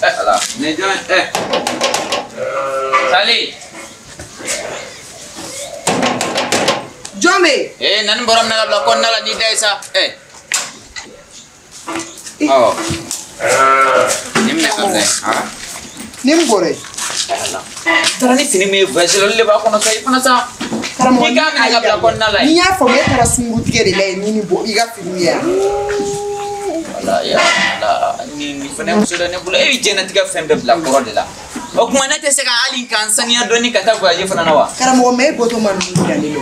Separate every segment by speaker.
Speaker 1: Ala ne jɔn Sali
Speaker 2: jɔn bɛ yen.
Speaker 1: Nani bɔra minɛ ka bila kɔnɔna la n'i da ye sa. Awɔ. Nin minɛ ka bila yen.
Speaker 2: Ni n bɔra yen.
Speaker 1: Taara ni fini min ye voyage la olu de b'a kɔnɔ sa i fana sa.
Speaker 2: Karamɔgɔ
Speaker 1: i k'a minɛ ka bila kɔnɔna la yen.
Speaker 2: N'i y'a faamu e taara sunkurutigɛ de la yen ni nin bɔ i ka finiw ye yan.
Speaker 1: Ala ya ala ni fana muso da ne bolo e bɛ diɲɛlatigɛ fɛn bɛɛ bila kɔrɔ de la. O tuma ne tɛ se ka hali k'an saniya dɔɔni ka taa voyage fana na wa.
Speaker 2: Karamɔgɔ mɛ e bɔtɔ ma ninnu bila ne la.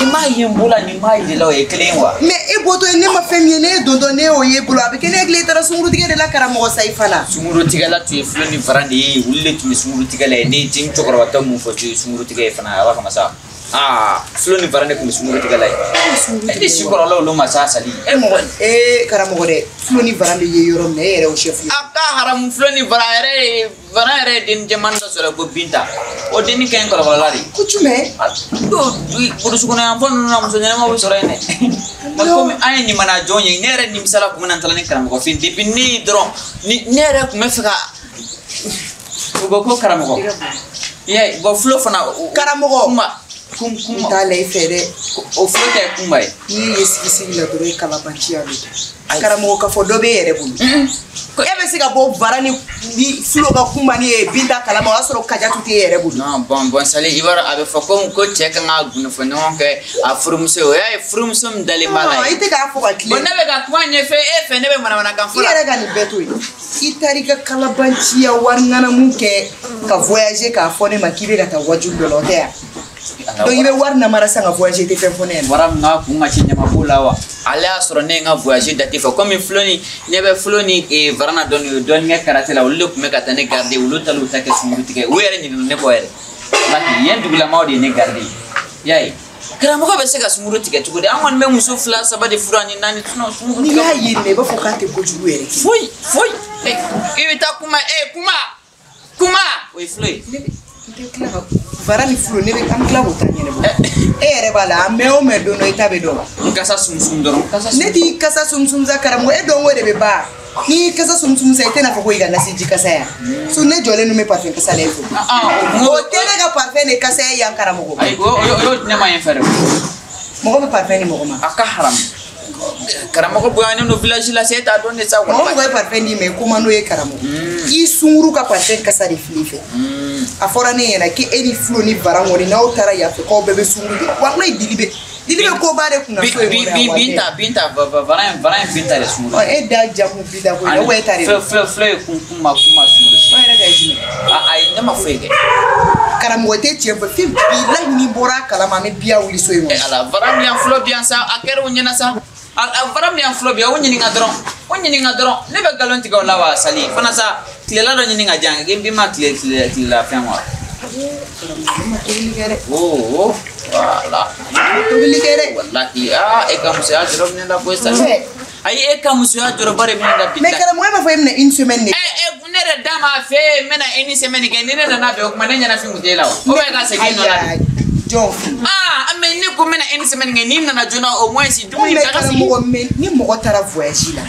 Speaker 1: I m'a ye n bolo ni m'a ye la o ye kelen ye wa.
Speaker 2: Mɛ e bɔtɔ ye ne ma fɛn min ye ne ye dontɔ ne y'o ye bolo a bɛ kɛ ne hakili e taara sunkurutigɛ de la karamɔgɔ sa i fana.
Speaker 1: Sunkurutigɛla tun ye fulo ni varan de ye olu de tun bɛ sunkurutigɛ la ye ne ye jɛn cɛkɔrɔbatɔ mun fɔ tun ye sunkurutigɛ ye fana a b'a kama sa. Fulo ni varan de tun bɛ sunkurutigɛ la ye. E ni si kɔrɔla olu ma sa Sali.
Speaker 2: E mɔgɔ karamɔgɔ dɛ fulo ni varan bɛ ye yɔrɔ min na e yɛrɛ y'o chef ye.
Speaker 1: A ka haramu fulo ni varan yɛrɛ ye varan yɛrɛ ye den jɛman dɔ sɔrɔ ko Binta. O denni ka ɲi kɔrɔbɔrɔla de.
Speaker 2: Ko jumɛn?
Speaker 1: Burusi kɔnɔ yan fɔ ninnu na muso ɲɛnamaw bɛ sɔrɔ yen dɛ. Nka komi an ye ɲamana jɔn ye ne yɛrɛ nimisala kun bɛ na n taara ni karamɔgɔ fɛ depuis ne ye dɔrɔn ni ne yɛrɛ tun bɛ fɛ ka u ko ko karamɔgɔ. I y'a ye bon fulo fana.
Speaker 2: Karamɔgɔ.
Speaker 1: Kuma. Kun
Speaker 2: n t'a la i fɛ dɛ.
Speaker 1: O fulo tɛ kunba ye.
Speaker 2: N'i ye sigi sigi la dɔrɔn e kalabanciya don. Karamɔgɔ k'a fɔ dɔ b'e yɛrɛ bolo. E bɛ se ka bɔ varan ni fulo ka kunba ni ye Binta kalama o y'a sɔrɔ Kajatu t'e yɛrɛ bolo.
Speaker 1: Non bon Sali i b'a dɔn a bɛ fɔ ko cɛ kan ka gundofɔ ɲɔgɔn kɛ a furumuso ye o y'a ye furumuso min dalen b'a la
Speaker 2: ye. I tɛ k'a fɔ ka tilen.
Speaker 1: Bon ne bɛ ka kuma ɲɛfɛ e fɛ ne bɛ manamanakan fɔ la.
Speaker 2: I yɛrɛ ka nin bɛɛ to yen. I taara i ka kalabanciya wari ŋanamu kɛ ka voyager k'a fɔ ne ma k'i bɛ ka taa wajulu dɔ la o tɛ yan. Donc i bɛ wari namara sisan ka voyager i tɛ fɛn fɔ ne ɲɛna.
Speaker 1: Wara min ka kun ka ci ɲamako la wa ale y'a sɔrɔ ne ye n ka voyage date fɔ komi fulo ni ne bɛ fulo ni varan na dɔɔni u ye dɔɔni kɛ karate la olu de tun bɛ ka taa ne garder olu taara u ta kɛ sunkurutigɛ u yɛrɛ ɲinɛna ne kɔ yɛrɛ. Walahi yen dugulamaw de ye ne garder i y'a ye. Karamɔgɔ bɛ se ka sunkuru tigɛ cogo di an kɔni bɛ muso 2 3 de furu ani 4 sinon sunkuru
Speaker 2: tigɛ. N'i y'a ye nin i b'a fɔ k'a tɛ kojugu yɛrɛ.
Speaker 1: Foyi foyi i bɛ taa kuma kuma kuma o ye fulo ye.
Speaker 2: N tɛ tila ka varan ni fulo ne bɛ an tila k'o ta ɲɛnabɔ. E yɛrɛ b'a la a mɛn o mɛn don dɔ i ta bɛ dɔn.
Speaker 1: N kasa sunsun dɔrɔn. Kasa
Speaker 2: ne t'i kasa sunsun sa karamɔgɔ e dɔnko de bɛ ban n'i kasa sunsun sa i tɛna fɔ ko i ka nasiji kasa yan. So ne jɔlen dun bɛ parfum kasa la e fɛ. O tɛ ne ka parfum de kasa ye yan karamɔgɔ.
Speaker 1: Ayi o y'o di ne ma yen fɛ dɛ.
Speaker 2: Mɔgɔ bɛ parfum di mɔgɔ ma.
Speaker 1: A ka haramu. Karamɔgɔ bonyanen don village la se t'a dɔn de sa.
Speaker 2: Mɔgɔ mɔgɔ ye parfum d'i ma i ko man d'o ye karamɔgɔ. I sunkuru ka parfum kasa de fili fɛ. A fɔra ne ɲɛna k'e ni fulo ni varan kɔni n'aw taara yan fɛ k'aw bɛɛ bɛ sunkuru kɛ walayi dili bɛ dili bɛ koba de kunna so in kɔnɔ yan.
Speaker 1: Binta Binta varan ye Binta de sunkuru.
Speaker 2: E da jamu Binta ko in na ou e ta de don.
Speaker 1: Fulo ye kuma sunkuru.
Speaker 2: O yɛrɛ ka ye jumɛn?
Speaker 1: Ayi ne ma foyi kɛ.
Speaker 2: Karamɔgɔ tɛ tiɲɛ fɔ f'i bilahi ni bɔra a kalama an bɛ biya wuli so in kɔnɔ.
Speaker 1: Ala varan bɛ yan fulo bɛ yan sa a kɛra o ɲɛna sa. A varan bɛ yan fulo bɛ yan o ɲininka dɔrɔn o ɲininka dɔrɔn ne bɛ nkalon tigɛ o la wa Sali fana sa tilela dɔ ɲini ka di yan k'i ma tilela fɛn wa. O voilà.
Speaker 2: Tobili kɛ dɛ.
Speaker 1: Walahi e ka musoya jɔrɔ bɛ ne la koyi Sali. Ayi e ka musoya jɔrɔba de bɛ ne la bi.
Speaker 2: Mais karamɔgɔ e b'a fɔ e bɛna une semaine de.
Speaker 1: Ne yɛrɛ da m'a fɛ n bɛna une semaine kɛ ni ne nana bɛn o kuma ne ɲɛnafin kun t'e la wa. O bɛ ka segin i nɔ la de.
Speaker 2: Jɔn.
Speaker 1: Mais ne ko n bɛna une semaine kɛ n'i nana joona au moins dumuni daga sigi.
Speaker 2: Karamɔgɔ mais ni mɔgɔ taara voyage la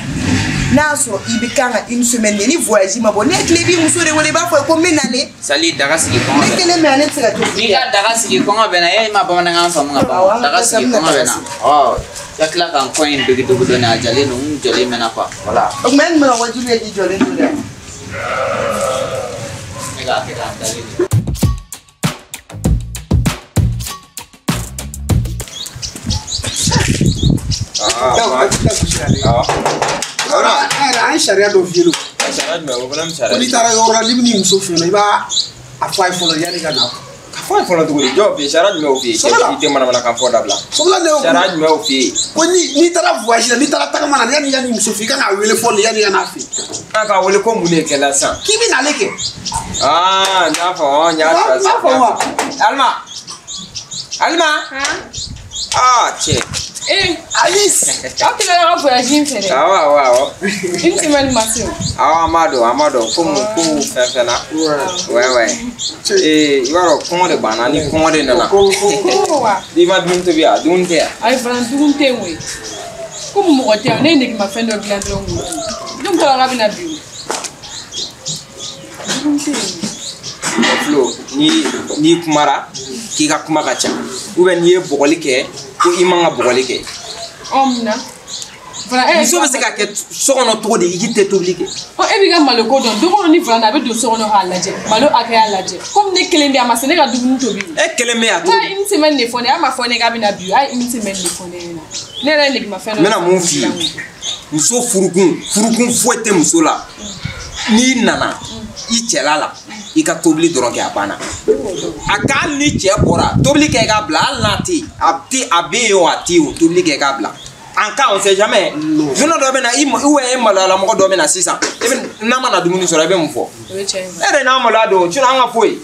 Speaker 2: n'a y'a sɔrɔ i bɛ kan ka une semaine de ni voyage ma bɔ ne tile b'i muso de wele i b'a fɔ ko n bɛ nalen.
Speaker 1: Sali daga sigi kɔngɔ bɛ na.
Speaker 2: Ne kelen mɛ ne tɛ se ka to.
Speaker 1: N'i ka daga sigi kɔngɔ bɛ na e ma bamanankan faamu ka ban. Daga sigi kɔngɔ bɛ na. Ɔ ka tila ka n kɔ in dogi dogi dɔɔni a jalen don n jɔlen mɛnna quoi voilà.
Speaker 2: O tuma e tun bɛ ka wajulu kɛ k'i jɔlen to dɛ.
Speaker 1: Ne k'a kɛ k'an dalen de.
Speaker 3: An ye sariya dɔ f'i ye.
Speaker 1: Sariya jumɛn o fana bɛ sariya.
Speaker 3: Ko n'i taara yɔrɔ la n'i bɛn'i muso fɛ yen nɔ i b'a fɔ a ye fɔlɔ yanni ka na.
Speaker 4: Ka fɔ a ye fɔlɔ cogo di jɔn fɛ yen sariya jumɛn y'o f'i ye i tɛ manamanakan fɔ dabila.
Speaker 3: Sɔgɔla ne y'o.
Speaker 4: Sariya jumɛn y'o f'i ye.
Speaker 3: Ko n'i taara voyage la n'i taara tagama na yanni yanni muso fɛ i kan k'a wele fɔlɔ yanni ka n'a fɛ yen.
Speaker 4: K'a k'a wele ko mun de kɛla sisan.
Speaker 3: K'i bɛ n'ale kɛ.
Speaker 4: N y'a faamu n y'a faamu. Alima Alima. Cɛ.
Speaker 3: Alice.
Speaker 5: Aw tilala ka voyage in fɛ dɛ.
Speaker 4: Awɔ awɔ awɔ.
Speaker 5: Une semaine ma se o.
Speaker 4: Awɔ an b'a dɔn an b'a dɔn komi ko fɛn fɛn na. Ouais ouais. I b'a dɔn kɔngɔ de b'an na ni kɔngɔ de nana.
Speaker 5: Kɔngɔ wa.
Speaker 4: I ma dumuni tobi wa dumuni tɛ yan.
Speaker 5: Ayi fana dumuni tɛ yen koyi. Komi mɔgɔ tɛ yan, ne ye negemafɛn dɔ dilan dɔrɔn k'o dun. Ne tun t'a dɔn k'a bɛna bi o. Dumuni tɛ yen.
Speaker 4: Flo, n'i kumara k'i ka kuma ka ca ou bien n'i ye bɔgɔli kɛ ko i man ka bɔgɔli kɛ.
Speaker 5: Ɔ mun na?
Speaker 4: Muso bɛ se ka kɛ so kɔnɔ cogo di i k'i tɛ tobili kɛ?
Speaker 5: Ɔ e b'i ka malo ko dɔn, don o don ni Varan a bɛ don so kɔnɔ k'a lajɛ, malo hakɛya lajɛ. Komi ne kelen bɛ yan, a ma se ne ka dumuni tobi.
Speaker 4: E kelen bɛ yan cogo
Speaker 5: di? A ye une semaine de fɔ ne ye, a ma fɔ ne k'a bɛna bi, a ye une semaine de fɔ ne ɲɛna. Ne yɛrɛ ye negemafɛn dɔ.
Speaker 4: N bɛna mun f'i ye? Muso furukun foyi tɛ muso la. N'i nana i cɛla la, i ka tobili dɔrɔn kɛ a banna. A ka hali ni cɛ bɔra, tobili kɛ i k'a bila, hali n'a tɛ yen, a bɛ yen o a tɛ yen o, tobili kɛ i k'a bila. En cas, on sait jamais. Journée dɔ bɛ na, i ou e maloyala mɔgɔ dɔ bɛ na sisan, e bɛ n'a ma na dumuni sɔrɔ, i bɛ mun fɔ?
Speaker 5: O ye tiɲɛ ye.
Speaker 4: E yɛrɛ n'a maloya don, sinon an ka foyi.
Speaker 3: E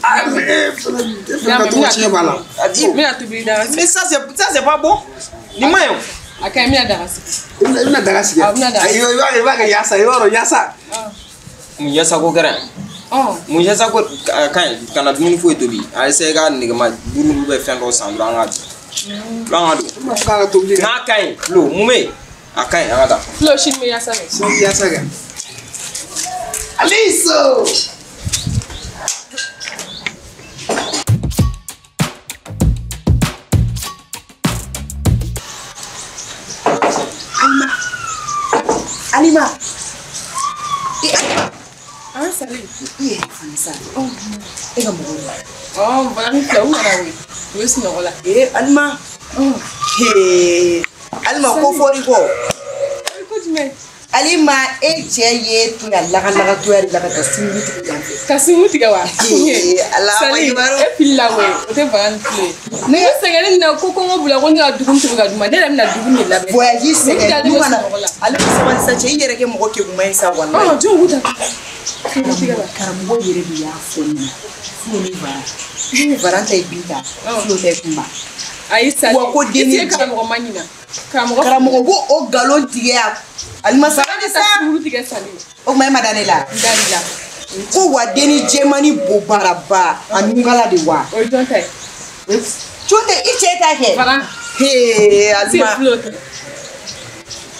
Speaker 3: fana ka tɔgɔ tiɲɛ b'a la.
Speaker 5: N bɛna tobili daga sigi.
Speaker 4: Mais ça c'est pas bon. Nin ma ɲi o.
Speaker 5: A ka ɲi, n bɛna daga sigi.
Speaker 3: I bɛna daga sigi.
Speaker 5: Awɔ, n bɛna daga sigi.
Speaker 3: I b'a kɛ yasa, i b'a dɔn yasa.
Speaker 4: Mun yasa ko kɛra yan? Mun yasa ko ka ɲi, kana dumuni foyi tobi. A essayer ka negema duuru ou bien fɛn dɔ san dɔrɔn an ka dun. An ka don. N'a ka ɲi, Flo, mun bɛ yen? A ka ɲi, an ka taa.
Speaker 5: Flo, sini bɛ yasa kɛ.
Speaker 3: Sini bɛ yasa kɛ. Aliso!
Speaker 2: Alima. Alima. E Alima.
Speaker 5: Ah, salut.
Speaker 2: I yɛrɛ fana sa. E ka mɔgɔw la.
Speaker 5: Ɔ, Varan filɛ, u nana koyi. U bɛ sunɔgɔ la.
Speaker 2: Ee Alima. Ee Alima ko fɔr'i kɔ.
Speaker 5: Ko jumɛn?
Speaker 2: Alima e cɛ ye to yan lagalakatɔya de la ka taa sunguru tigɛ yan fɛ.
Speaker 5: Ka sunguru tigɛ wa?
Speaker 2: Ee Ala
Speaker 5: Sali, e filila koyi, o tɛ Varan ni Flo ye. Ne sɛgɛnnen nin na ko kɔngɔ b'u la ko ne ka dumuni tobi ka d'u ma, ne yɛrɛ bɛna dumuni de labɛn.
Speaker 2: Voyage sɛgɛn n'u kana ale bɛ sabali sa cɛ, i yɛrɛ kɛ mɔgɔ keguman ye sa walayi.
Speaker 5: Ɔ jɔn k'u ta.
Speaker 2: Karamɔgɔ yɛrɛ de y'a fɔ ne ɲɛna, Flo ni Varan. Varan ta ye Binta, Flo ta ye Kunba.
Speaker 5: Ayi Sali,
Speaker 2: wa ko denni
Speaker 5: i tɛ karamɔgɔ ma ɲina.
Speaker 2: Karamɔgɔ b'o o nkalon tigɛ yan. Alima sabali sa.
Speaker 5: Sunguru tigɛ Sali.
Speaker 2: O tuma e ma da ne la?
Speaker 5: N dar'i la.
Speaker 2: Ko wa denni jɛmanni bobaraba a nugala de wa.
Speaker 5: O ye jɔn ta ye?
Speaker 2: Jɔn tɛ i cɛ ta kɛ.
Speaker 5: Varan.
Speaker 2: Hee Alima.
Speaker 5: Se Flo tɛ.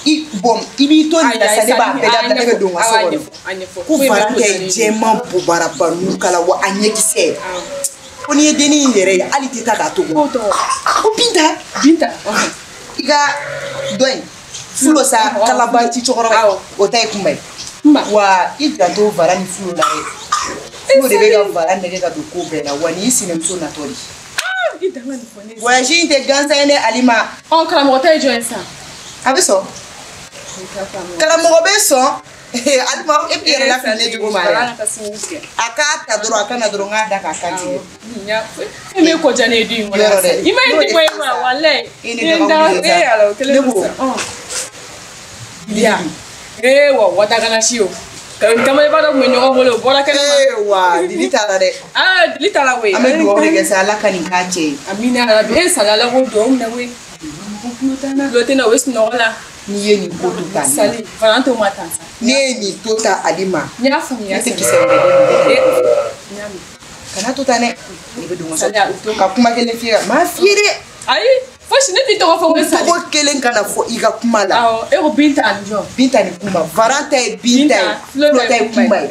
Speaker 2: I bɔn i b'i to nin na sa, ne b'a bɛɛ dabila, ne bɛ don n ka so kɔnɔ. Ko Varan ta ye jɛman bobaraba nugala wa a ɲɛkisɛ. Ko n'i ye denni in yɛrɛ ye hali tɛ taa k'a to.
Speaker 5: K'o tɔgɔ?
Speaker 2: Ko Binta.
Speaker 5: Binta.
Speaker 2: I ka dɔ in Flo sa kalabanci cɛkɔrɔba o ta ye Kunba ye. Wa i janto Varan ni Flo la dɛ. Flo de bɛ ka Varan nɛgɛ ka don ko bɛɛ la wa nin y'i sinamuso natɔ de ye. Voyage in tɛ gansan ye dɛ Alima.
Speaker 5: Ɔ karamɔgɔ ta ye jɔn ye sisan?
Speaker 2: A bɛ sɔn. Karamɔgɔ bɛ sɔn. Alima e b'i yɛrɛ lafili ne cogo ma dɛ. A k'a ta dɔrɔn a ka na dɔrɔn n k'a da k'a kan tigɛ.
Speaker 5: E m'e ko diya ne ye du in kɔnɔ.
Speaker 2: Yɔrɔ dɛ.
Speaker 5: I ma ye di ma walayi.
Speaker 2: I ni dɔgɔmun de
Speaker 5: sa. Ala o kelen
Speaker 2: ne ko.
Speaker 5: Ya. Ee wa watakana si o. Kamaleba dɔ tun bɛ ɲɔgɔn bolo o bɔra kɛnɛ ma.
Speaker 2: Ee wa dili t'a la dɛ.
Speaker 5: Aa dili t'a la koyi.
Speaker 2: An bɛ dugawu de kɛ sa Ala ka nin k'a cɛ ye.
Speaker 5: Amina yarabi. E Sali Ala k'o dugawu minɛ koyi. Tulo tɛ n na o bɛ sunɔgɔ la.
Speaker 2: N'i ye nin ko to ta.
Speaker 5: Sali Varan t'o ma tan sa.
Speaker 2: Ne ye nin to ta Alima.
Speaker 5: N y'a faamuya.
Speaker 2: Ne tɛ kisɛ wɛrɛ di nin ma. Kana to ta dɛ. Ne bɛ don n ka so. Ka kuma kelen f'i ye n m'a f'i ye dɛ.
Speaker 5: Ayi fosi ne t'i tɔgɔ fɔ ko Sali.
Speaker 2: Tɔgɔ kelen kana fɔ i ka kuma la.
Speaker 5: Awɔ e ko Binta ani jɔn?
Speaker 2: Binta ni Kunba. Varan ta ye Binta ye. Flo ta ye Kunba ye.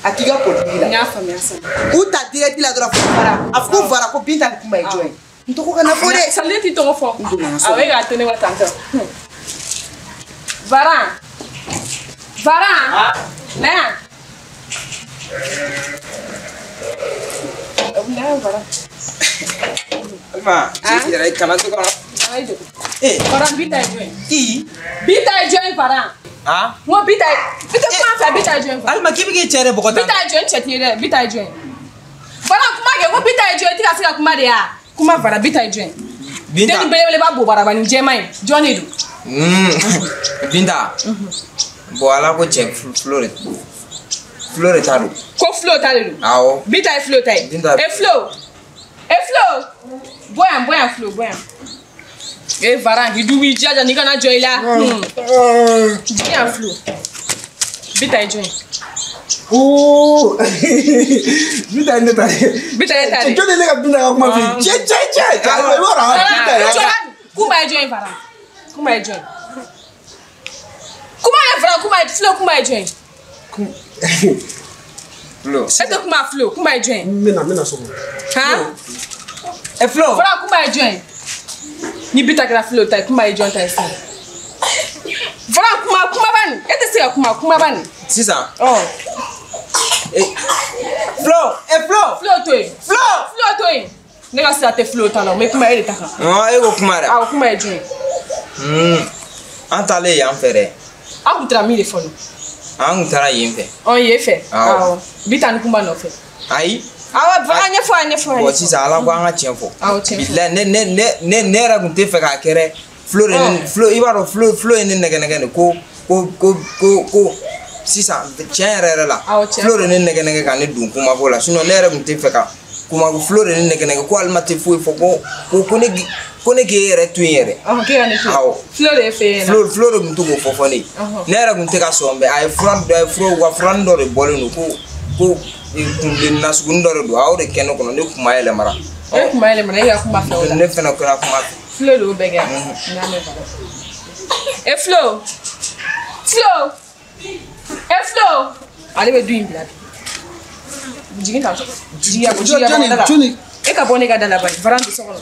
Speaker 2: A k'i ka politiki la.
Speaker 5: N y'a faamuya sa.
Speaker 2: U ta direct la dɔrɔn fo Varan. A fɔ ko Varan ko Binta ni Kunba ye jɔn ye? N tɔgɔ kana fɔ dɛ.
Speaker 5: Sali ne t'i tɔgɔ fɔ.
Speaker 2: N donna n ka so.
Speaker 5: Awɔ e k'a to ne ma tantɔ. Varan. Varan. Na yan. Na yan Varan.
Speaker 4: Alima, i yɛrɛ kana to ka.
Speaker 5: Ee Varan Binta ye jɔn ye?
Speaker 4: I.
Speaker 5: Binta ye jɔn ye Varan?
Speaker 4: Ah?
Speaker 5: N ko Binta ye. I tɛ kuma n fɛ Binta ye jɔn ye?
Speaker 4: Alima k'i bɛ k'i cɛ de bɔgɔ tan.
Speaker 5: Binta ye jɔn ye cɛ t'i ye dɛ Binta ye jɔn ye? Varan kuma kɛ ko Binta ye jɔn ye i tɛ ka se ka kuma de ya? Kuma Varan Binta ye jɔn ye?
Speaker 4: Binta.
Speaker 5: Den belebeleba bobarabani jɛman in jɔn de don?
Speaker 4: Binta. Bon Ala ko cɛ Flo de. Flo de ta don.
Speaker 5: Ko Flo ta de don?
Speaker 4: Awɔ.
Speaker 5: Binta ye Flo ta ye?
Speaker 4: Binta.
Speaker 5: E Flo. E Flo. Bɔ yan bɔ yan Flo bɔ yan. E Varan k'i du b'i jilaja n'i kana jɔ i la. Jigin yan Flo. Binta ye jɔn ye?
Speaker 3: Oh, Binta ye ne ta ye.
Speaker 5: Binta ye ta de.
Speaker 3: Jɔn de ne ka Binta ka kuma f'i ye? Cɛ cɛ cɛ. I b'a dɔn Binta ye.
Speaker 5: Kunba ye jɔn ye Varan? Kunba ye jɔn ye? Varan kuma ye Flo kuma ye jɔn ye?
Speaker 4: Flo.
Speaker 5: E tɛ kuma Flo kuma ye jɔn ye?
Speaker 3: N bɛna so kɔnɔ.
Speaker 5: Han?
Speaker 4: E Flo.
Speaker 5: Varan kuma ye jɔn ye? Ni Binta kɛra Flo ta ye kuma ye jɔn ta ye sisan? Varan kuma ba nin e tɛ se ka kuma ba nin.
Speaker 4: Sisan.
Speaker 5: Ɔ.
Speaker 4: Flo e Flo.
Speaker 5: Flo to yen.
Speaker 4: Flo.
Speaker 5: Flo to yen. Ne ka sira tɛ Flo ta la o mɛ kuma e de ta kan.
Speaker 4: Ɔn e ko kuma dɛ.
Speaker 5: Awɔ kuma ye jɔn ye?
Speaker 4: An taalen yan fɛ dɛ.
Speaker 5: Aw kun taara min de fɔlɔ?
Speaker 4: An kun taara yen fɛ.
Speaker 5: Ɔ yen fɛ.
Speaker 4: Awɔ.
Speaker 5: Binta ni Kunba nɔfɛ.
Speaker 4: Ayi.
Speaker 5: Awɔ Varan ɲɛfɔ a ɲɛfɔ.
Speaker 4: Bon sisan ala ko an ka tiɲɛ fɔ.
Speaker 5: Awɔ tiɲɛ fɔ.
Speaker 4: Bilayi ne yɛrɛ kun tɛ fɛ k'a kɛ dɛ. Flo de ne Flo i b'a dɔn Flo ye ne nɛgɛ de ko sisan tiɲɛ yɛrɛ yɛrɛ la. Flo de ne nɛgɛ ka ne don kumako la sinon ne yɛrɛ kun tɛ fɛ ka kumako Flo de ne nɛgɛ ko ale ma tɛ foyi fɔ ko ne k'e yɛrɛ to yen yɛrɛ.
Speaker 5: Ɔhɔn k'e ka ne to yen.
Speaker 4: Awɔ.
Speaker 5: Flo de ye fɛ yen nɔ.
Speaker 4: Flo de kun to k'o fɔ ne ye. Ne yɛrɛ kun tɛ ka sɔn bɛɛ a ye fura u ka furanin dɔ de bɔlen don ko kunbilenni nasugunin dɔ de don a y'o de kɛ ne kɔnɔ ne kuma yɛlɛmara.
Speaker 5: E kuma yɛlɛmara e ka kuma fɛ o la.
Speaker 4: Ne fana kɛra kuma fɛ.
Speaker 5: Flo de y'o bɛɛ kɛ. N y'a mɛn Varan. E Flo. Flo. E Flo. Ale bɛ du in bila bi. Jigin tan jigin ka bɔ da la. E ka bɔ ne ka da la bani Varan tɛ so kɔnɔ.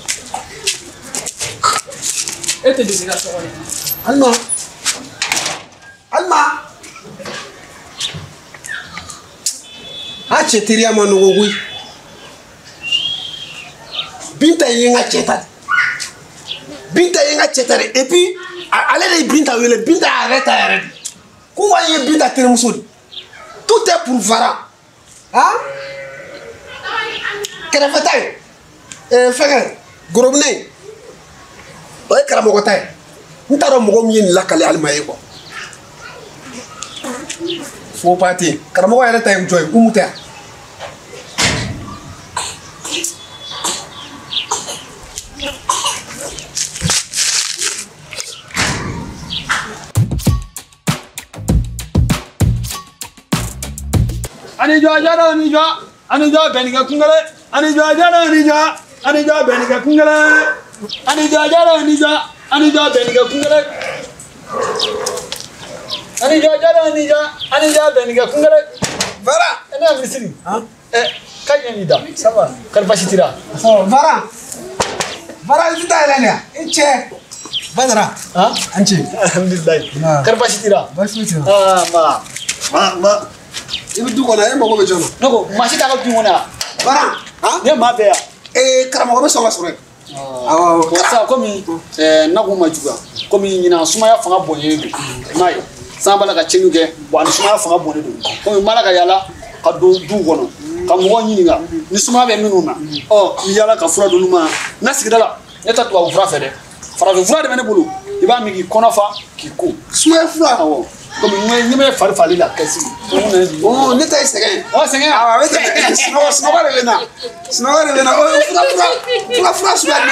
Speaker 5: E tɛ don ne ka so kɔnɔ.
Speaker 3: Alima. A cɛ teriya ma nɔgɔn koyi. Binta ye n ka cɛ ta de. Binta ye n ka cɛ ta de et puis ale de ye Binta wele Binta yɛrɛ ta yɛrɛ de. Ko wa ye Binta terimuso de. Tout est pour Varan. Han? Kɛrɛfɛ ta ye. Fɛngɛ gorobinɛ in o ye karamɔgɔ ta ye. N t'a dɔn mɔgɔ min ye nin lakale Alima ye quoi. Faux pas tɛ yen. Karamɔgɔ yɛrɛ ta ye jɔn ye? Umu tɛ yan.
Speaker 6: Ani jɔ jara ni jɔ ani jɔ bɛnnikɛ kunkele ani jɔ jara ni jɔ ani jɔ bɛnnikɛ kunkele ani jɔ jara ni jɔ ani jɔ bɛnnikɛ kunkele ani jɔ jara ni jɔ ani jɔ bɛnnikɛ kunkele.
Speaker 3: Varan.
Speaker 6: Ne y'a minisiri. Ka ɲɛ nin da. Ça va. Kari baasi t'i la.
Speaker 3: Varan. Varan i tɛ taa yɛlɛ nin ya? I cɛ. Badara. An ce.
Speaker 6: Alhamdulilayi. Kari baasi t'i la.
Speaker 3: Baasi foyi t'i la.
Speaker 6: Aa ma.
Speaker 3: I bɛ du kɔnɔ e mago bɛ jɔn na?
Speaker 6: Ne ko maa si t'a ka du kɔnɔ yan.
Speaker 3: Varan.
Speaker 6: Ne ye maa bɛɛ yan.
Speaker 3: Karamɔgɔ bɛ sɔn ka sɔrɔ yen. Awɔ.
Speaker 6: Bon sisan komi nako ma juguya komi ɲinan sumaya fanga bonyalen don i m'a ye san b'a la ka tiɲɛni kɛ bon ani sumaya fanga bonnen don komi n b'a la ka yaala ka don duw kɔnɔ ka mɔgɔw ɲininka ni sumaya bɛ minnu na ɔ n yaala ka fura d'olu ma n ka sigida la ne tɛ tubabu fura fɛ dɛ farafin fura de bɛ ne bolo i b'a min k'i kɔnɔ fa k'i ko.
Speaker 3: Sumaya fura.
Speaker 6: Awɔ. Komi n ɲɛ bɛ fari fali la kɛsi.
Speaker 3: Ne ta ye sɛgɛn ye.
Speaker 6: Ɔ sɛgɛn.
Speaker 3: Awɔ a bɛ tɛmɛ sunɔgɔ de bɛ na sunɔgɔ de bɛ na o fura suguya jumɛn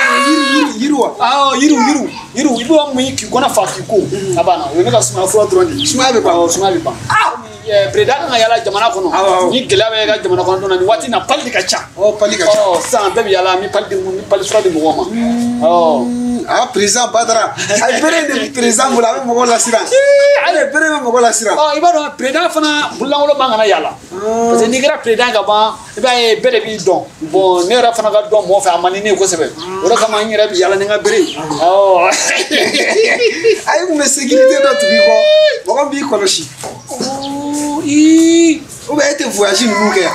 Speaker 3: don yiri wa.
Speaker 6: Awɔ yiriw i b'o min k'i kɔnɔ fa k'i ko a banna o ye ne ka sumaya fura dɔrɔn de ye.
Speaker 3: Sumaya bɛ ban.
Speaker 6: Awɔ sumaya bɛ ban. Président kan ka yaala jamana kɔnɔ. Ni gɛlɛya bɛ ka jamana kɔnɔ na nin waati in na pali de ka ca.
Speaker 3: Ɔ pali ka ca.
Speaker 6: Ɔ sisan bɛɛ bɛ yaala n bɛ pali fura di mɔgɔw ma. Ɔ.
Speaker 3: Ah président Badara a ye bere de président bolo a bɛ mɔgɔw lasiran. Ale bere bɛ mɔgɔ lasiran.
Speaker 6: Ɔ i b'a dɔn président fana bololankolon man kana yaala. Parce que n'i kɛra président ka ban i b'a ye bɛɛ de b'i dɔn. Bon ne yɛrɛ fana ka dɔn mɔgɔ fɛ a man di ne ye kosɛbɛ. O de kama n yɛrɛ bɛ yaala ni n ka bere ye. Awɔ.
Speaker 3: A ye kun bɛ sécurité dɔ tugu i kɔ mɔgɔ b'i kɔlɔsi. Ou bien e tɛ voyage ninnu kɛ yan.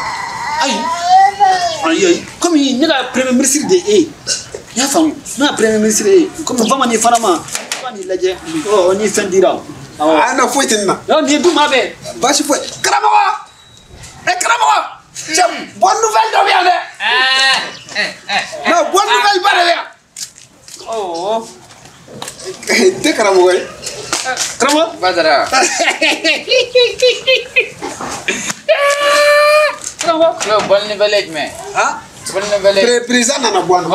Speaker 6: Ayi komi ne ka premier ministre de ye e ye. I y'a faamu ne ka premier ministre ye komi bamanan fana ma ba n'i lajɛ ɔ ni fɛn dira.
Speaker 3: Ah non foyi tɛ nin na.
Speaker 6: Non nin ye du maa bɛɛ.
Speaker 3: Baasi foyi karamɔgɔ karamɔgɔ cɛ bonne nouvelle dɔ bɛ yan dɛ. Non bonne nouvelle ba de bɛ yan. N tɛ karamɔgɔ ye.
Speaker 6: Karamɔgɔ.
Speaker 1: Badara.
Speaker 6: Karamɔgɔ.
Speaker 1: Flo bonne nouvelle ye jumɛn?
Speaker 6: Han.
Speaker 1: Bonne nouvelle.
Speaker 3: Président nana bɔ a la.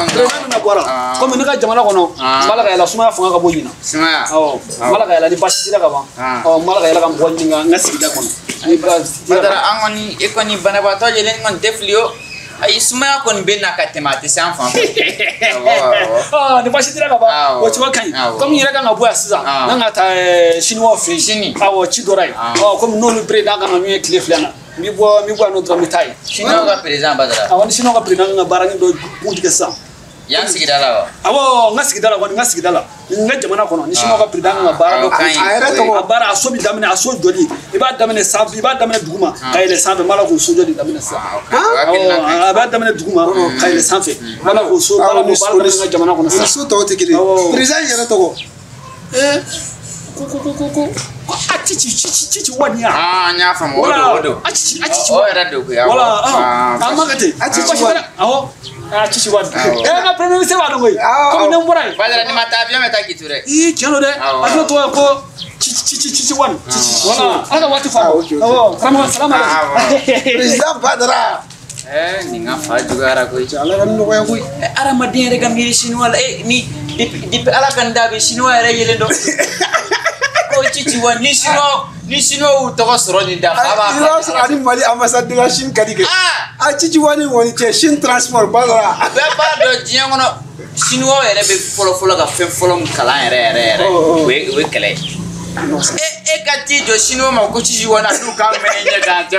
Speaker 6: Président nana bɔ a la. Komi ne ka jamana kɔnɔ n b'a la ka yɛlɛ sumaya fanga ka bɔ ɲina.
Speaker 1: Sumaya.
Speaker 6: Awɔ n b'a la ka yɛlɛ ni baasi sera ka ban. Ɔ n b'a la ka yɛlɛ ka mɔgɔ ɲininka n ka sigida kɔnɔ.
Speaker 1: Badara an kɔni e kɔni banabaatɔ yelen kɔni tɛ fili o. Ayi sumaya kɔni bɛ na ka tɛmɛ a tɛ se an fan fɛ.
Speaker 6: Aa ni baasi tɛ ka ban. O cogo ka ɲi. Komi n yɛrɛ kan ka bɔ yan sisan. N kan ka taa siniwaw fɛ yen.
Speaker 1: Sini.
Speaker 6: Awɔ ci dɔra yen. Ɔ komi n'olu président kan ka min ye tile fila in na. N bɛ bɔ yan nɔ dɔrɔn n bɛ taa yen.
Speaker 1: Siniwaw ka président Badara.
Speaker 6: Awɔ ni siniwaw ka président kan ka baara ni dɔ kun tigɛ sisan.
Speaker 1: Yan sigida la wa?
Speaker 6: Awɔ n ka sigida la kɔni n ka sigida la n ka jamana kɔnɔ ni siniwaw ka président kan ka baara dɔ
Speaker 1: kun
Speaker 3: a yɛrɛ tɔgɔ
Speaker 6: a baara a so bɛ daminɛ a so jɔli i b'a daminɛ sanfɛ i b'a daminɛ duguma ka yɛlɛ sanfɛ n b'a la k'o so jɔli daminɛ sisan. Awɔ a b'a daminɛ duguma ka yɛlɛ sanfɛ n b'a la k'o so baara k'o baara daminɛ n ka jamana kɔnɔ sisan.
Speaker 3: So tɔw tɛ kelen ye. Président yɛrɛ tɔgɔ.
Speaker 6: Ko ko a cici cici cici wani ya.
Speaker 1: Ah n y'a faamu o don o don.
Speaker 6: A cici a cici.
Speaker 1: O yɛrɛ don koyi.
Speaker 6: Wala a ma kɛ ten.
Speaker 3: A cici wani.
Speaker 6: Awɔ a cici wani. E ka premier ministre b'a dɔn koyi. Komi ne bɔra yen.
Speaker 1: Badara ni ma taa avion bɛ taa k'i to dɛ.
Speaker 6: Ii tiɲɛ don dɛ. Avion tɔgɔ ye ko cici cici cici wani. Wala ala ka waati faamu. Awɔ karamɔgɔ salamu aleykum.
Speaker 3: Président Badara.
Speaker 1: Nin ka fa juguyara koyi.
Speaker 3: Ala ka nɔgɔya koyi.
Speaker 1: Adamaden yɛrɛ ka miiri siniwa la ni depuis ala ka n da bɛ siniwa yɛrɛ yelen dɔn. Ko cici wa ni siniwa y'u tɔgɔ sɔrɔ nin da fa b'a.
Speaker 3: I b'a sɔrɔ ani Mali ambassade de la Chine ka di kɛ. A cici wa ni kɔni cɛ Chine transport Badara.
Speaker 1: Bɛɛ b'a dɔn diɲɛ kɔnɔ siniwaw yɛrɛ bɛ fɔlɔ fɔlɔ ka fɛn fɔlɔ min kalan yɛrɛ yɛrɛ yɛrɛ o ye kɛlɛ ye. E ka t'i jɔ siniwa ma ko cici wa na n'u k'a mɛn ɲɛ k'a jɛ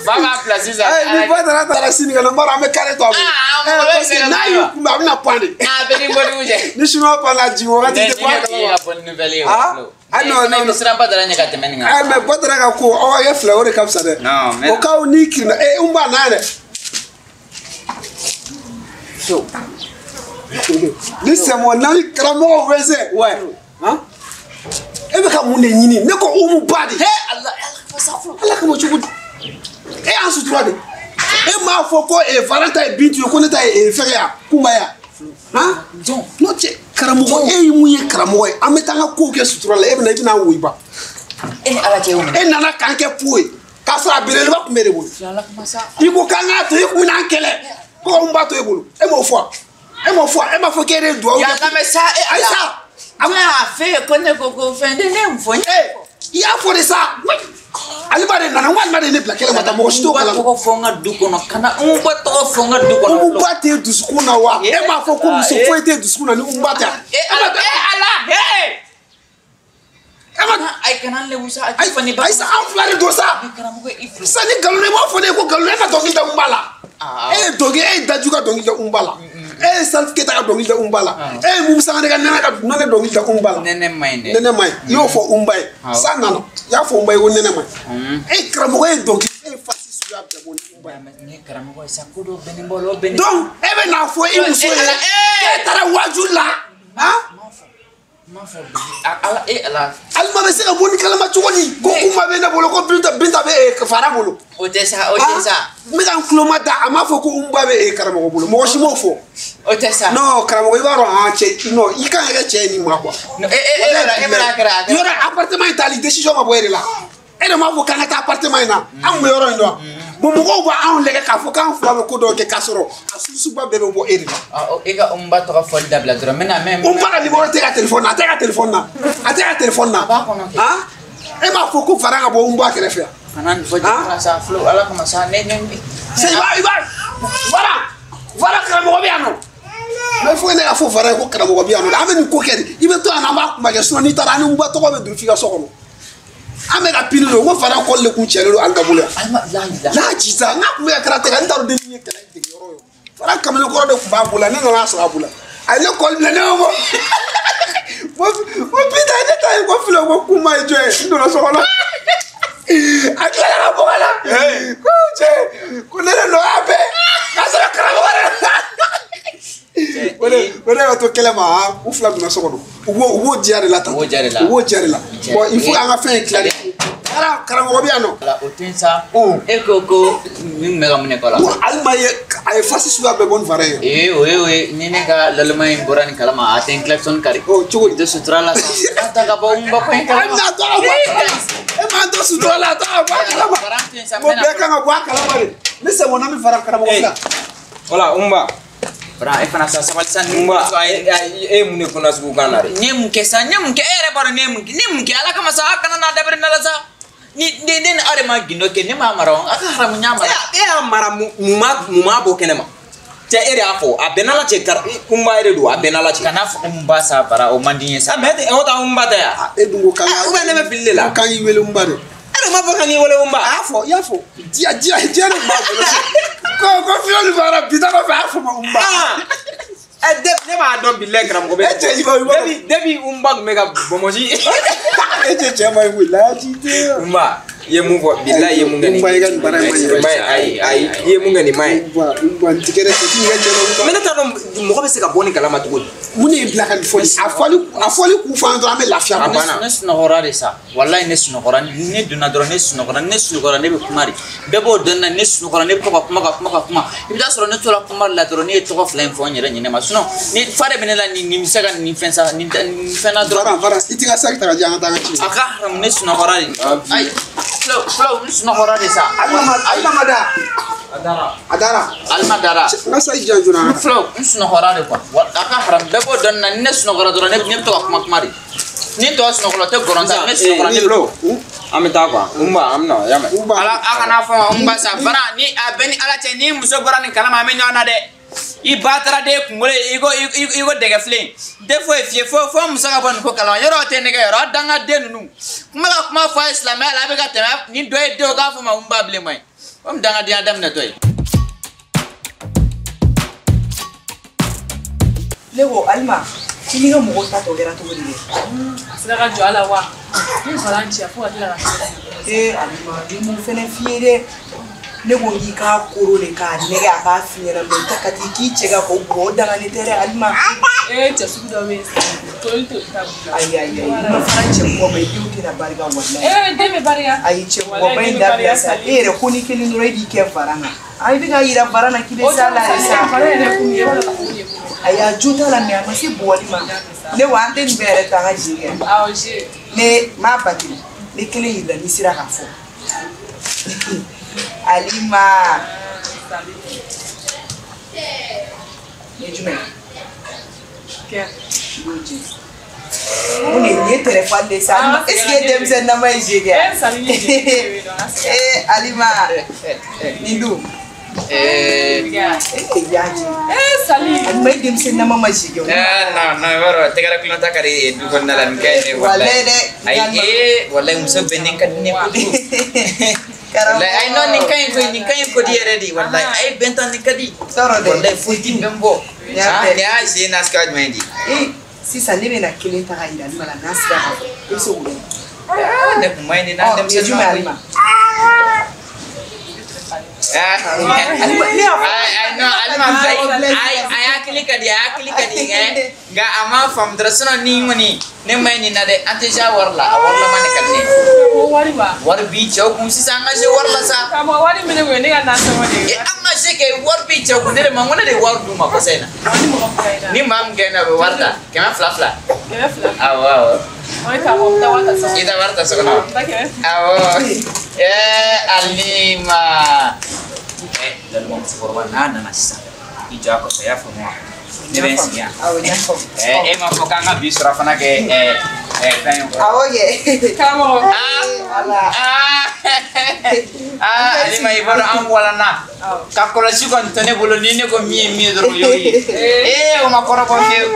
Speaker 1: fa b'a bila sisan.
Speaker 3: Ni Badara taara Sini ka na n b'a dɔn an bɛ kare to a bolo. Parce que n'a y'u kunbɛn a bɛna pan de.
Speaker 1: A bɛ ni kojugu cɛ.
Speaker 3: Ni siniwa panna jigin wagati tɛ bɔ a kalama.
Speaker 1: Ne ka bonne nouvelle ye o.
Speaker 3: Ah non non
Speaker 1: non. Siran Badara ɲɛ ka tɛmɛ nin kan.
Speaker 3: Mais Badara ka ko aw ka kɛ fila o de ka fisa dɛ.
Speaker 1: Non mais.
Speaker 3: O kaw n'i kirinna n b'a n'a yɛrɛ. Ni sɛmɔ n'an karamɔgɔw bɛ se. Ouais. Han. E bɛ ka mun de ɲini ne ko Umu ba de.
Speaker 1: He ala
Speaker 3: ala kama cogo di. E y'an sutura de. E m'a fɔ ko Faran ta ye Bintu ye ko ne ta ye fɛngɛ ya Kunba ya. Han. N'o cɛ karamɔgɔ e ye mun ye karamɔgɔ ye an bɛ taa an ka kow kɛ sutura la e bɛ na i bɛna an woyiba.
Speaker 1: E ni ala cɛ o minɛ.
Speaker 3: E nana k'an kɛ po ye k'a sɔrɔ a belebeleba tun bɛ de bolo. I ko k'an k'a to e kun bɛna an kɛlɛ ko anw b'a to e bolo e m'o fɔ e m'o fɔ e m'a fɔ k'e de ye duwawu kɛ.
Speaker 1: Yan lamɛn sa e ala.
Speaker 3: Ayi sa.
Speaker 1: A y'a fɛ ko ne ko fɛn de ne ye mun fɔ.
Speaker 3: I y'a fɔ de sa. Alima de nana n ko Alima de ye ne bila kɛnɛ ma taa mɔgɔ si t'o kalama.
Speaker 1: N ba tɔgɔ fɔ n ka du kɔnɔ kana n ba tɔgɔ fɔ n ka du kɔnɔ.
Speaker 3: Umu ba t'e dusukun na wa? E m'a fɔ ko muso foyi t'e dusukun na ni Umu ba tɛ.
Speaker 1: E ala e ma ayi kana n lebu sa.
Speaker 3: Ayi sa an fila de don sa. Sa ni nkalon i b'a fɔ ne ye ko nkalon e ka dɔnkili da Umu ba la. E ye dɔnkili e ye Daju ka dɔnkili da Umu ba la. E ye Salif Keita ka dɔnkili da Umu ba la. E ye Mumu Sangare ka nɛnɛ dɔnkili da Umu ba la.
Speaker 1: Nɛnɛ man ɲi dɛ.
Speaker 3: Nɛnɛ man ɲi i y'o fɔ Umu ba ye. Sa nana i y'a fɔ Umu ba ye ko nɛnɛ man ɲi. E karamɔgɔ ye dɔnkili e ye fasi suguya bɛɛ bɔ ni Umu ba ye.
Speaker 1: Ne karamɔgɔ ye sa ko dɔ bɛnnen b'o la o bɛnnen.
Speaker 3: Donc e bɛ n'a fɔ i muso ye k'e taara waaju la. Han.
Speaker 1: M'a fɔ bi ala e ala.
Speaker 3: Alima bɛ se ka bɔ ni kalama cogo di ko Kunba bɛ ne bolo ko Binta bɛ Fara bolo.
Speaker 1: O tɛ sa o tɛ sa.
Speaker 3: N bɛ ka n tulo ma da a m'a fɔ ko Unba bɛ karamɔgɔ bolo mɔgɔ si m'o fɔ.
Speaker 1: O tɛ sa.
Speaker 3: Non karamɔgɔ i b'a dɔn han cɛ non i kan ka kɛ cɛ ye nin ma quoi.
Speaker 1: E e bɛna kɛra a kɛra.
Speaker 3: Yɔrɔ appartement in tali décision ma bɔ e de la. E de m'a fɔ k'an ka taa appartement in na an kun bɛ yɔrɔ in dɔn. Bon mɔgɔw b'anw lajɛ k'a fɔ k'an fila bɛ ko dɔw kɛ k'a sɔrɔ a susuba bɛɛ bɛ bɔ e de la.
Speaker 1: E ka Unba tɔgɔ fɔli dabila dɔrɔn n bɛna mɛn.
Speaker 3: Unba ka numéro tɛ ka téléphone na a tɛ ka téléphone na a tɛ ka téléphone na.
Speaker 1: A b'a kɔnɔ kɛ.
Speaker 3: Han e m'a fɔ ko Fara ka bɔ Unba kɛrɛfɛ yan.
Speaker 1: Kana nin fɔ jama sa Flo ala kama sa ne.
Speaker 3: Sa i b'a Fara karamɔgɔ bɛ yan nɔ. Mais fo ne ka fɔ Fara ye ko karamɔgɔ bɛ yan nɔ an bɛ nin ko kɛ de i bɛ to yan nɔ an b'a kuma kɛ sinon n'i taara an ni Unba tɔgɔ bɛ don f'i ka so kɔnɔ. An bɛ ka pili don ko Fara kɔli de kun cɛlen don Alima bolo yan. Laajiza n k'a kun bɛ ka karate kan n t'a dɔn dennin ye kɛlɛ dege yɔrɔ o yɔrɔ. Fara kamalenkɔrɔ de kun b'a bolo ne nana sɔrɔ a bolo a ye ne kɔli minɛ ne ko ko Binta ne ta ye ko filɛ ko Kunba ye jɔn ye n donna so kɔnɔ. A tilala ka bɔ ka na ko cɛ ko ne de nɔ y'a bɛɛ k'a sɔrɔ karamɔgɔ de la. O de ka to kɛlɛ ma u fila donna so kɔnɔ u b'o diya de la tan u b'o diya de la bon il faut an ka fɛn in tila de karamɔgɔ bɛ yan nɔ.
Speaker 1: O to yen sa e ko ko min bɛ ka mun de kɔ la.
Speaker 3: Alima ye a ye fasi suguya bɛɛ bɔ ni Fara ye.
Speaker 1: Ee o ye o ye ni ne ka laloma in bɔra nin kalama a tɛ n klaxon kari.
Speaker 3: O cogo di.
Speaker 1: I tɛ sutura la sa. N'a ta ka bɔ n ba ko in kalama.
Speaker 3: A bɛna to ka bɔ a kalama e m'an to sutura la a ta ka bɔ a kalama. Ko bɛɛ kan ka bɔ a kalama de ne sɛmɔna min Fara karamɔgɔ la.
Speaker 4: Voilà Unba.
Speaker 1: Fara e fana sa sabali sa ni
Speaker 4: Unba e ye mun de fɔ nasugu kan na de.
Speaker 1: Ne ye mun kɛ sa ne ye mun kɛ e yɛrɛ b'a dɔn ne ye mun kɛ ne ye mun kɛ ala kama sa a kana n'a dabiri ne la sa. Ni ne ne aw de ma gindo kɛ ne m'a mara o a ka haramu n y'a mara.
Speaker 4: E y'a mara mun ma bɔ kɛnɛ ma. Cɛ e de y'a fɔ a bɛnna la cɛ kar Umba yɛrɛ don a bɛnna la cɛ.
Speaker 1: Kana fɔ Umba sa bara o man di n ye sa.
Speaker 4: Mais o ta Umba tɛ yan.
Speaker 3: E dun ko kan.
Speaker 4: Ou bien ne bɛ fili de la.
Speaker 3: Kan y'i wele Umba de.
Speaker 4: E de ma fɔ kan k'i wele Umba.
Speaker 3: A y'a fɔ i y'a fɔ diya diya diya de b'a bolo. Ko fiyɛli bɔra bi ta kɔfɛ a y'a fɔ ma Umba.
Speaker 4: Ne b'a dɔn bilayi karamɔgɔ bɛ.
Speaker 3: E cɛ i b'a
Speaker 4: depuis Umba tun bɛ ka bɔnbɔsi.
Speaker 3: E cɛ cɛ ma ye koyi laji tɛ.
Speaker 4: Umba i ye mun fɔ bilayi i ye mun kɛ nin.
Speaker 3: Umba i ka nin baara in ma ɲɛ.
Speaker 4: Ayi ayi i ye mun kɛ nin ma ɲi.
Speaker 3: Umba Umba n tigɛrɛ cɛ k'i ka cɛ la Umba.
Speaker 4: Mais ne t'a dɔn mɔgɔ bɛ se ka bɔ nin kalama cogo di.
Speaker 3: Mun de y'i bila ka nin fɔ nin a fɔli kun fɔ an dɔrɔn an bɛ lafiya.
Speaker 4: A banna.
Speaker 1: Ne sunɔgɔra de sa walayi ne sunɔgɔra ne donna dɔrɔn ne sunɔgɔra ne sunɔgɔra ne bɛ kuma de bɛɛ b'o dɔn na ne sunɔgɔra ne bɛ to ka kuma ka kuma ka kuma i bɛ taa sɔrɔ ne tora kuma la dɔrɔn ne ye tɔgɔ fila in fɔ n yɛrɛ ɲinɛ ma sinon ni fa de bɛ ne la nin bɛ se ka nin fɛn sa nin fɛn na dɔrɔn.
Speaker 3: Fara i t'i ka saki ta ka di an ka taa an ka ci.
Speaker 1: A ka haramu ne sunɔgɔra de ayi filaw n sunɔgɔra de sa.
Speaker 3: Alima ma da. A dara.
Speaker 1: Alima dara.
Speaker 3: N ka saki di yan joona.
Speaker 1: Filaw n sunɔgɔra de quoi a ka haramu bɛɛ b'o dɔn na ni ne sunɔgɔra dɔrɔn ne bɛ to ka kuma kuma de. Ni tɔ sunɔgɔla tɛ gɔrɔn ta ne sunɔgɔra ne
Speaker 4: Filo an bɛ taa quoi Umba an bɛ na y'a mɛn.
Speaker 1: Ala a kana fɔ Umba sa fana ni a bɛ ni Ala cɛ ni muso bɔra nin kalama an bɛ ɲɔgɔn na dɛ. I ba taara den kunkolo ye i ko dɛgɛ filen n tɛ foyi f'i ye fo muso ka bɔ nin ko kalama yɔrɔ tɛ nɛgɛ yɔrɔ a dangaden ninnu kuma ka kuma fɔ a ye silamɛya la a bɛ ka tɛmɛ ni dɔ ye denw k'a fɔ ma Umba bilen ma ye komi dangadenya daminɛtɔ ye.
Speaker 2: Ne ko Alima i n'i ka mɔgɔw ta tɔ kɛra cogo di dɛ?
Speaker 5: A sera ka jɔ a la wa? Ne fara n cɛ fo ka tila ka se.
Speaker 2: Ee Alima n ye mun fɛnɛ f'i ye dɛ? Ne ko k'i k'a koro de k'a nɛgɛ a k'a f'i ɲɛna mɛ ka t'i k'i cɛ ka k'o bugɔ o dangalen tɛ dɛ Alima.
Speaker 5: Ee cɛ sugu dɔ bɛ yen sisan toli toli ta b'u la.
Speaker 2: Ayi ayi ayi n'i ma fara cɛ bugɔ ma i denw tɛna barika walayi.
Speaker 5: Ee den bɛ barika.
Speaker 2: Ayi cɛ bugɔba in dabila sa e yɛrɛ ko ni kelen dɔrɔn e b'i kɛ varan kan. A i bɛ k'a yira varan na k'i bɛ s'a la de sa.
Speaker 5: Varan yɛrɛ kun ye e b'a dɔn k'a fɔ ko nin ye mun ye.
Speaker 2: Ayi a jo t'a la mɛ a ma se bugɔli ma. Ne wa an tɛ nin bɛɛ yɛrɛ ta an ka jigin kɛ.
Speaker 5: Awɔ je.
Speaker 2: Ne m'a batiri ne kelen yirila n'i sera k'a fɔ. Alima. Ni jumɛn?
Speaker 5: Kɛ.
Speaker 2: I b'o jɛ. Mun de nin ye téléphone de sa Alima est ce que e denmisɛnninama ye jeu kɛ?
Speaker 5: E Sali ni jeu.
Speaker 2: Ee Alima nin dun?
Speaker 1: Ee
Speaker 2: E y'a jɛ.
Speaker 5: Ee Sali.
Speaker 2: Alima e denmisɛnninama ma jeu kɛ.
Speaker 1: Non non i b'a dɔn tɛgɛrɛ kulon ta ka di du kɔnɔna la nin ka ɲi ne
Speaker 2: walayi dɛ.
Speaker 1: Ayi ee walayi muso bɛnnen ka di ne kojugu. Wallahi ay non nin kañ koy nin kañ ko di yɛrɛ de wallahi ay bɛnta nin ka di
Speaker 2: Sɔrɔ dɛ.
Speaker 1: wallahi foyi ti bɛn bɔ
Speaker 2: Ɲa
Speaker 1: nin y'a sen na sika jumɛn di
Speaker 2: Ee sisan ne bɛna kelen ta ka yira Alima la n'a sera k'a fɔ e bɛ se k'o dɔn.
Speaker 1: Ne kun ma ɲi nin na
Speaker 2: Ɔ nin ye jumɛn ye Alima? Alima ne y'a fɔ.
Speaker 1: Ay non Alima ay ay hakili ka di a hakili ka di nka a ma faamu dɔrɔn sinon ni kɔni ne ma ɲi nin na dɛ an tɛ se a wari la a warilama de ka di ne ye.
Speaker 5: Ko wari ba.
Speaker 1: Wari b'i cɛw kun sisan an ka se wari la sa.
Speaker 5: Karamɔgɔ wari minɛ kun ye ne ka nasɔngɔ de ye.
Speaker 1: An ka se kɛ wari b'i cɛw kun ne de ma n ko ne de ye wari d'u ma kɔsa in na.
Speaker 5: Ni mɔgɔ fila in na.
Speaker 1: Ni maa min kɛ na o bɛ wari ta 200 2.
Speaker 5: 200.
Speaker 1: Awɔ awɔ.
Speaker 5: Ɔ e karamɔgɔ n bɛ taa wari ta so kɔnɔ.
Speaker 1: I ta wari ta so kɔnɔ.
Speaker 5: N ta 200.
Speaker 1: Awɔ. Alima. Lalima musokɔrɔba n'a nana sisan i jɔ a kɔfɛ i y'a faamu wa? Ne bɛ n sigi yan.
Speaker 2: Awɔ n y'a faamu.
Speaker 1: E m'a fɔ k'an ka bi sɔrɔ fana kɛ fɛn ye.
Speaker 2: Awɔ kɛ.
Speaker 5: Karamɔgɔ.
Speaker 1: Alima i b'a dɔn an walanna ka kɔlɔsi kɔni tɛ ne bolo ni ne ko min ye min ye dɔrɔn o y'o ye. Ee o ma kɔrɔbɔ fiyewu.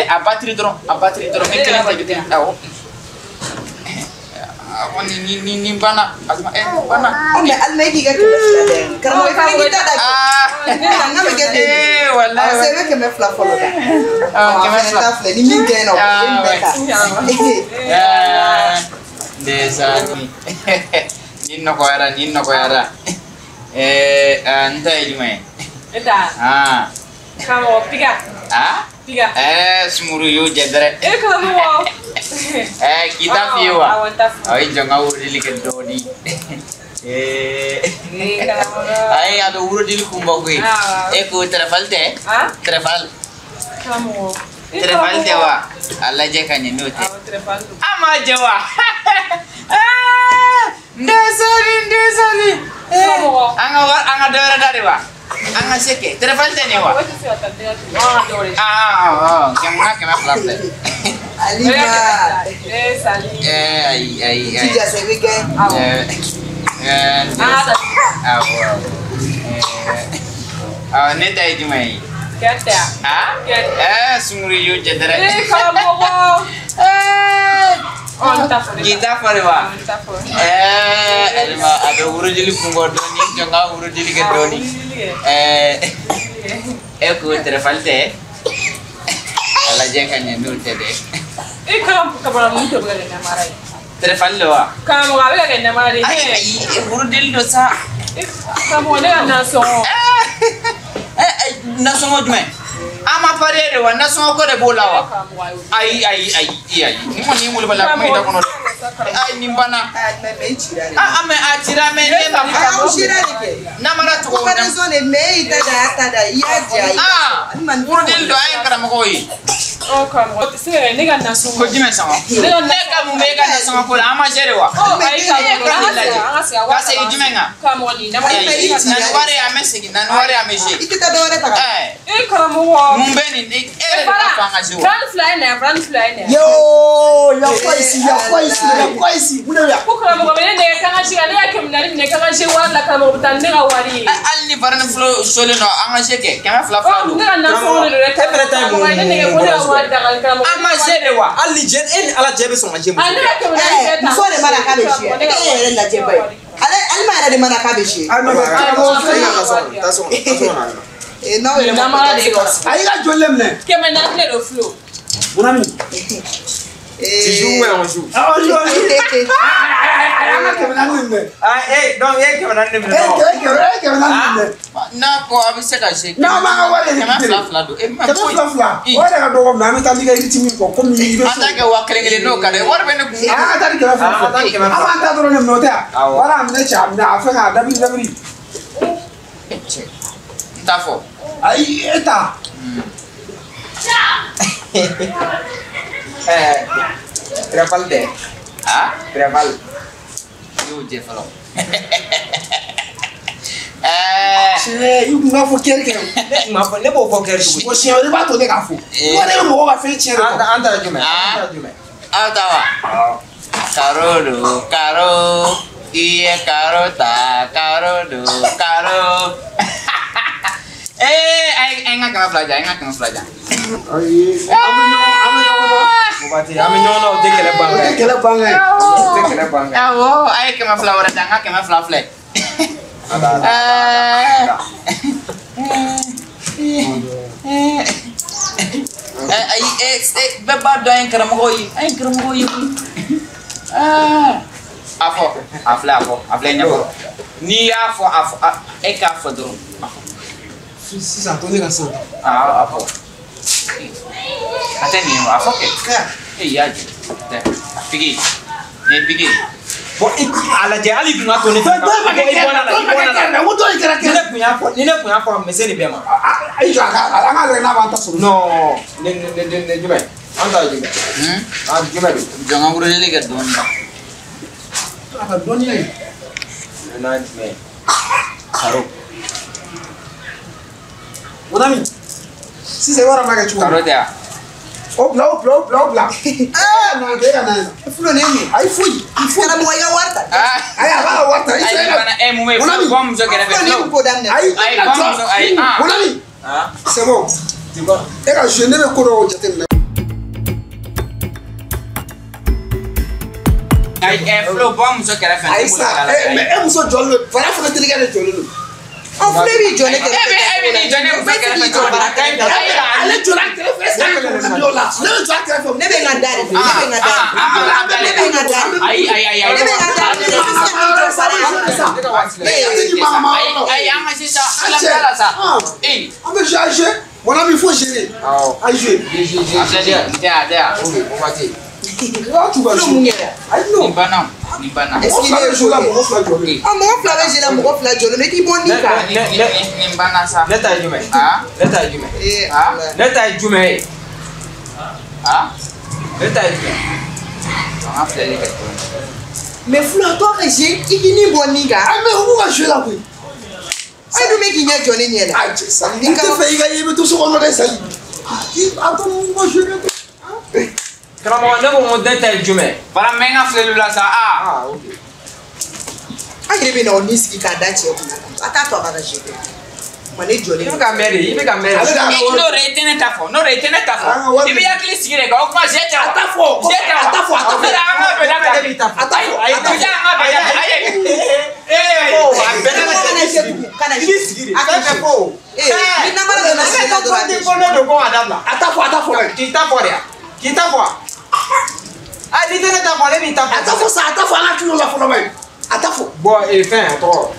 Speaker 1: A batiri dɔrɔn a batiri dɔrɔn n bɛ kelen ta kelen awɔ. Nin banna Alima nin banna.
Speaker 2: Ɔ mɛ Alima e k'i ka 200 da yan karamɔgɔ i fana k'i ta da. N ka bɛ kɛ ten de.
Speaker 1: Ee walayi.
Speaker 2: Awɔ i bɛ 200 fɔlɔ da.
Speaker 1: 200.
Speaker 2: Ta filɛ ni min gɛnna o bɛ nin bɛɛ ta.
Speaker 1: Ndeysaan nin nɔgɔyara nin nɔgɔyara. N ta ye jumɛn ye?
Speaker 5: E ta. Karamɔgɔ piga. Piga.
Speaker 1: Sumuru y'o jɛ dɛrɛ.
Speaker 5: E karamɔgɔ.
Speaker 1: K'i ta f'i ye wa?
Speaker 5: Awɔ n ta f'i ye.
Speaker 1: Ɔ i jɔ n ka wurodili kɛ dɔɔni. Ayi a bɛ wurodili kun bɔ koyi. E ko tɛrɛfali tɛ? Tɛrɛfali.
Speaker 5: Karamɔgɔ.
Speaker 1: Tɛrɛfali tɛ wa? A lajɛ ka ɲɛ n'o tɛ.
Speaker 5: Awɔ tɛrɛfali don.
Speaker 1: A ma jɛ wa? Ndeysaan ndeysaan.
Speaker 5: Karamɔgɔ.
Speaker 1: An ka dɔ wɛrɛ da de wa? An ka se kɛ tɛrɛfali tɛ nin ye wa?
Speaker 5: O tɛ se ka taa den ka tugu. An ka dɔ wɛrɛ.
Speaker 1: N ka 200 filɛ.
Speaker 2: Alima.
Speaker 5: Eh, salut.
Speaker 1: Eh, ayi ayi ayi.
Speaker 2: Jija, c'est week-end.
Speaker 5: Awɔ.
Speaker 1: Awɔ. Awɔ, ne ta ye jumɛn ye?
Speaker 5: Kɛ tɛ yan.
Speaker 1: Ah?
Speaker 5: Kɛ.
Speaker 1: Sunguru y'o jɛ dɛrɛ.
Speaker 5: Eh, karamɔgɔ. Ɔ, n ta fɔ de.
Speaker 1: K'i ta fɔ de wa?
Speaker 5: N ta fɔ.
Speaker 1: Alima, a bɛ wurudili kun bɔ dɔɔni, jɔn ka wurudili kɛ dɔɔni. E ko tɛrɛfali tɛ? A lajɛ ka ɲɛ n'o tɛ dɛ.
Speaker 5: E karamɔgɔ, mun tɛ bɛ ka kɛ namara ye?
Speaker 1: Tɛrɛfali don wa?
Speaker 5: Karamɔgɔ, a bɛ ka kɛ namara de ye.
Speaker 1: Ayi ayi, wurudili don sa.
Speaker 5: Karamɔgɔ, ne ka nasɔngɔ.
Speaker 1: Nasɔngɔ jumɛn? An ma parier de wa? Nasɔngɔ ko de b'o la wa? Ayi ayi ayi ayi. Nin kɔni ye molobaliya kuma ye da kɔnɔ dɛ. Ayi, nin banna.
Speaker 2: Mais i cira de.
Speaker 1: Ah, mais a cira, mais ne ma.
Speaker 2: Aw cira de kɛ.
Speaker 1: Namara cogo.
Speaker 2: Comparaison de, mais i ta da, a ta da, i y'a diya.
Speaker 1: Ah, wurudili don, an ye karamɔgɔw ye.
Speaker 5: Ɔ, karamɔgɔ, tɛ se ka kɛ ne ka nasɔngɔ.
Speaker 1: Ko jumɛn sɔngɔ? Ne ka mun bɛ e ka nasɔngɔ ko la? An ma se de wa?
Speaker 5: Ɔ, ayi karamɔgɔ, an ka segin, an ka segin.
Speaker 1: Ka segin jumɛn kan?
Speaker 5: Karamɔgɔ, nin namara.
Speaker 1: Ayi, na ni wari ye, an bɛ segin, na ni wari ye, an bɛ se.
Speaker 2: I tɛ taa dɔ wɛrɛ ta ka.
Speaker 5: E karamɔgɔ.
Speaker 1: Mun bɛ nin? E yɛrɛ de b'a fɔ an ka se wa?
Speaker 5: 32 ye na ye, 32 ye na ye.
Speaker 3: Yo, y a quoi ici? Y a quoi ici? Y a quoi ici? Mun de bɛ yan?
Speaker 5: Ko karamɔgɔ bɛ ne nɛgɛ k'an ka se ka ne ka 400 minɛ k'an ka se wari la, karamɔgɔ bɛ taa ni ne ka wari ye.
Speaker 1: Hali ni wari ni fulo solen don, an ka se kɛ 200 fila don.
Speaker 5: Ne ka nasɔngɔ de don dɛ.
Speaker 4: E fɛnɛ ta ye mun
Speaker 5: ye? Ne nɛgɛ ko ne ka wari dagali karamɔgɔ.
Speaker 1: An ma se de wa?
Speaker 4: Hali ni jɛ e ni Ala cɛ bɛ sɔn ka jɛ muso.
Speaker 5: A ne ka 400 bɛɛ ta.
Speaker 2: Muso de mana k'a bɛ si. E yɛrɛ lajɛ ba ye. Ale Alima yɛrɛ de mana k'a bɛ si.
Speaker 3: Ayi, mais karamɔgɔ filɛ nin ye.
Speaker 4: Taa so kɔnɔ, taa so kɔnɔ, taa so kɔnɔ Alima.
Speaker 2: N'aw yɛrɛ ma
Speaker 5: Namara de ye.
Speaker 3: A y'i ka joli de minɛ?
Speaker 5: 400 de don Flo.
Speaker 3: Mon ami.
Speaker 4: Tu joues ou on joue?
Speaker 3: Ah, on joue, on joue. An ka 400 minɛ.
Speaker 4: Ah, eh, donc e ye 400 minɛ.
Speaker 3: E 400 minɛ.
Speaker 1: N'a ko a bɛ se ka se.
Speaker 3: N'aw m'an ka wari de
Speaker 1: 200 fila don.
Speaker 3: 200 fila. O yɛrɛ ka dɔgɔ, mais an bɛ taa n'i ka rythme kɔ komi i bɛ
Speaker 1: An t'a kɛ 1000 kelen n'o ka di. Wari bɛ ne kun.
Speaker 3: An ka taa ni 200 fila. An b'an ta dɔrɔn de minɛ, o tɛ yan. Wala a minɛ cɛ, a minɛ a fɛn k'a dabiri dabiri.
Speaker 1: N t'a fɔ.
Speaker 3: Ayi, e ta.
Speaker 4: Tɛrɛfali tɛ.
Speaker 1: Ah?
Speaker 4: Tɛrɛfali.
Speaker 1: I y'o jɛ fɔlɔ.
Speaker 3: Cɛ, i kun b'a fɔ kɛri kɛ.
Speaker 4: Ne kun b'a fɔ, ne b'o fɔ kɛri cogo di?
Speaker 3: O siɲɛ wɛrɛ i b'a to ne k'a fɔ. Wa ne bɛ mɔgɔw ka fɛn tiɲɛ de kɔ.
Speaker 4: An taara jumɛn? An taara jumɛn?
Speaker 1: Aw ta wa? Karo don, karo. I ye karo ta, karo don, karo. A ye n ka 200 di yan, a ye n ka 200 di yan.
Speaker 3: Ayi, an bɛ ɲɔgɔn na.
Speaker 4: Waati an bɛ ɲɔgɔn na, o tɛ kɛlɛ ban
Speaker 3: O tɛ kɛlɛ ban kɛ.
Speaker 4: O tɛ kɛlɛ ban kɛ.
Speaker 1: Awɔ, a ye 200 wɛrɛ di yan, n ka 200 filɛ. Ayi, bɛɛ b'a dɔn an ye karamɔgɔw ye, an ye karamɔgɔw ye koyi. A fɔ, a filɛ, a fɔ, a filɛ ɲɛkɔrɔ. N'i y'a fɔ, a fɔ, e k'a fɔ dɔrɔn.
Speaker 3: Sisan to ne ka san.
Speaker 1: A fɔ. A tɛ nin ye wa? A fɔ kɛ. E y'a jɛ. Tɛ. Pigi. Nin ye pigi ye.
Speaker 4: Bon, a lajɛ hali kun ka to ne
Speaker 3: Dɔ ma kɛ kɛrɛ la, dɔ ma kɛ kɛrɛ la, n ko dɔ in kɛra kɛrɛ la.
Speaker 4: Ni ne kun y'a fɔ a kun bɛ se nin bɛɛ ma.
Speaker 3: Ayi, jɔ a ka, an k'a lajɛ n'a b'an ta sɔrɔ.
Speaker 4: Non, ne jumɛn? An ta ye jumɛn? An jumɛn don?
Speaker 1: Jɔn ka wurudili kɛ dɔɔni.
Speaker 3: A ka dɔnniya ye.
Speaker 4: N'a jumɛn?
Speaker 1: Karo.
Speaker 3: Mon ami, sisan i b'a dɔn an b'a kɛ cogo min.
Speaker 1: Karo tɛ wa?
Speaker 3: O bila, o bila, o bila, o bila. Na e ka na yan.
Speaker 2: Flo, ne ye mun ye?
Speaker 3: Ayi, foyi.
Speaker 2: Karamɔgɔ, i ka wari ta.
Speaker 3: Ayi, a b'a ka wari ta.
Speaker 1: Ayi, bana, mun bɛ yen? Bɔ muso kɛrɛfɛ.
Speaker 2: Flo, ne ye mun ko daminɛ?
Speaker 3: Ayi,
Speaker 1: Ayi, bɔ muso, ayi.
Speaker 3: Mon ami, c'est bon. E ka jouer, ne bɛ ko dɔw jateminɛ.
Speaker 1: Ayi, Flo, bɔ muso kɛrɛfɛ.
Speaker 3: Ayi sa, mais e muso jɔlen don, Fara fana terikɛ de jɔlen don.
Speaker 2: Ɔ, Flo b'i jɔ ne kɛrɛfɛ.
Speaker 1: E bɛ n'i jɔ ne muso kɛrɛfɛ cogo di?
Speaker 3: Ale jɔra a kɛrɛfɛ, est-ce que a kɛrɛfɛ o la? Ne bɛ jɔ a kɛrɛfɛ.
Speaker 2: Ne bɛ n ka da de, ne bɛ n ka da de. Ne bɛ n ka da de.
Speaker 1: Ayi ayi ayi.
Speaker 2: Ne bɛ n ka da de. Ne bɛ se k'i jɔ Fara.
Speaker 1: Ayi ayi, an ka sisan, an ka la sa.
Speaker 3: An bɛ jouer, à jouer. Mon ami, il faut gérer. À jouer.
Speaker 1: A filɛ nin ye, tɛ a tɛ a.
Speaker 3: Tu vas
Speaker 2: Flo, mun
Speaker 3: jouer.
Speaker 2: kɛra?
Speaker 3: Ayi, non.
Speaker 1: Nin banna, nin banna.
Speaker 3: Mɔgɔ fila bɛ jouer la, mɔgɔ fila jɔlen don.
Speaker 2: Ɔ, mɔgɔ fila bɛ jouer la, mɔgɔ fila jɔlen don. I k'i bɔ nin kan.
Speaker 1: Nin banna sa.
Speaker 4: Ne ta ye jumɛn? Ne ta ye jumɛn? Ne ta ye jumɛn ye? Ne ta ye jumɛn?
Speaker 1: An ka filɛli kɛ dɔɔni.
Speaker 2: Mais Flo, a tɔ ka jouer, i k'i ni bɔ nin kan.
Speaker 3: Ah, mais u b'u ka jouer la koyi.
Speaker 2: E dun bɛ k'i ɲɛ jɔ ne ɲɛ la.
Speaker 3: Ah, cɛ, Sali, n tɛ fɛ i ka ye, i bɛ to so kɔnɔ dɛ, Sali. A to n ka jouer kɛ.
Speaker 4: Karamɔgɔ ne ko n ko den ta ye jumɛn?
Speaker 1: Fara n bɛ n ka filɛliw la sa aa.
Speaker 4: Ah ok.
Speaker 2: An yɛrɛ bɛ na o ni sigi k'a da cɛ kunna a t'a to a ka jeu kɛ. Ma ne jɔlen.
Speaker 4: I bɛ ka mɛn de, i bɛ ka mɛn de.
Speaker 1: N'o de i tɛ ne ta fɔ, n'o de i tɛ ne ta fɔ. I bɛ hakili sigi de kan, o kuma jeu tɛ wa?
Speaker 3: A t'a fɔ.
Speaker 1: Jeu tɛ wa?
Speaker 3: A t'a fɔ, a t'a fɔ.
Speaker 1: An ka bɛn n'a kan.
Speaker 3: A t'a fɔ.
Speaker 1: Ayi, an ka bɛn n'a kan. Ayi.
Speaker 4: Ee a bɛɛ n'a
Speaker 2: Kana jeu tugun, kana
Speaker 4: I b'i sigi de.
Speaker 2: A kana jeu. Ee, ni namara nana
Speaker 4: Ne
Speaker 2: sigi
Speaker 4: ka
Speaker 2: la dɔrɔn.
Speaker 4: ko ko ne don ko a dabila.
Speaker 3: A t'a fɔ, a t'a fɔ dɛ.
Speaker 4: K'i ta fɔ de wa? K'i ta fɔ wa? Ah n'i tɛ ne ta fɔ ne b'i ta fɔ.
Speaker 3: A t'a fɔ sa, a t'a fɔ an ka kilo la fɔlɔ ba ye. A t'a fɔ.
Speaker 4: Bon fɛn a tɔgɔ